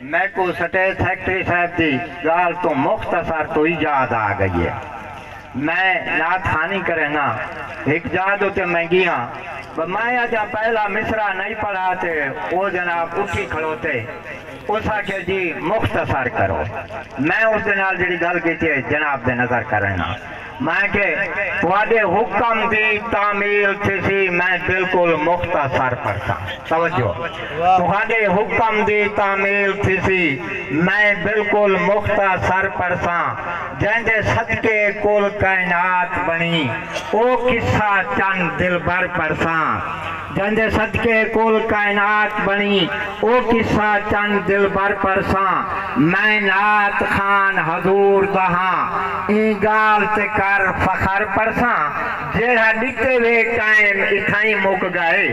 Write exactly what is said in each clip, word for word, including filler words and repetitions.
میکوں سٹیج سیکرٹری صاحب دی ڳالھ توں مختصر توں ایجاد آ ڳئی ہے۔ میں نعت خوانی کرینداں، ہک جاہ دے اتے میں ڳیاں، ب میں اڄاں پہلا مصرع نہیں پڑھا تے او جناب اٹھی کھڑوتے، اس آکھیا جی مختصر کرو۔ میں اس دے نال جڑی ڳالھ کیتی ہے جناب دے نظر کرینداں۔ میں کہ تہاݙے حکم دی تعمیل تھیسی، میں بالکل مختصر پڑھساں۔ توجہ، تہاݙے حکم دی تعمیل تھیسی، میں بالکل مختصر پڑھساں۔ جیندے صدقے کل کائنات بݨی، او قصہ چند دلبر پڑھساں۔ جیندے صدقے کل کائنات بݨی، او قصہ چند دلبر پڑھساں۔ میں نعت خوان حضور دا ہاں، ایں ڳالھ تے کر فخر پڑھساں۔ جیڑھا ݙتے وے قائم اتھائیں مک ڳئے،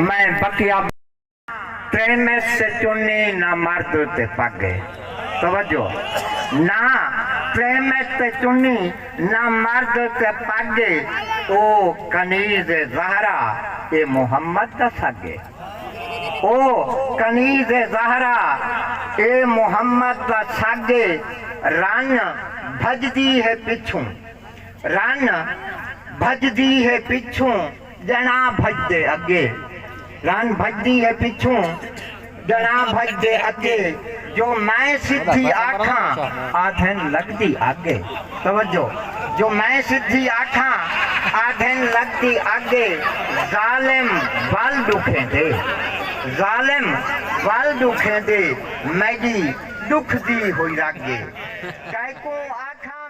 میں بقیہ۔ تریمت تے چنی نہ مرد تے پڳ ہے۔ توجہ، نہ تریمت تے چنی نہ مرد تے پڳ ہے۔ او کنیز زہرا، اے محمد دا سڳ ہے۔ او کنیز زہرا، اے محمد دا سڳ ہے۔ رن بھڄدی ہے پچھوں، رن بھڄدی ہے پچھوں، ڄݨا بھڄدے اڳے۔ رن بھڄدی ہے پچھوں، ڄݨا بھڄدے اڳے۔ جو میں سدھی آکھاں، آدھن لڳدی اڳے۔ توجہ، جو میں سدھی آکھاں، آدھن لڳدی اڳے۔ ظالم ول ݙکھیندے، ظالم ول ݙکھیندے، میݙی ݙکھدی ہوئی رڳ ہے۔ کائکوں آکھاں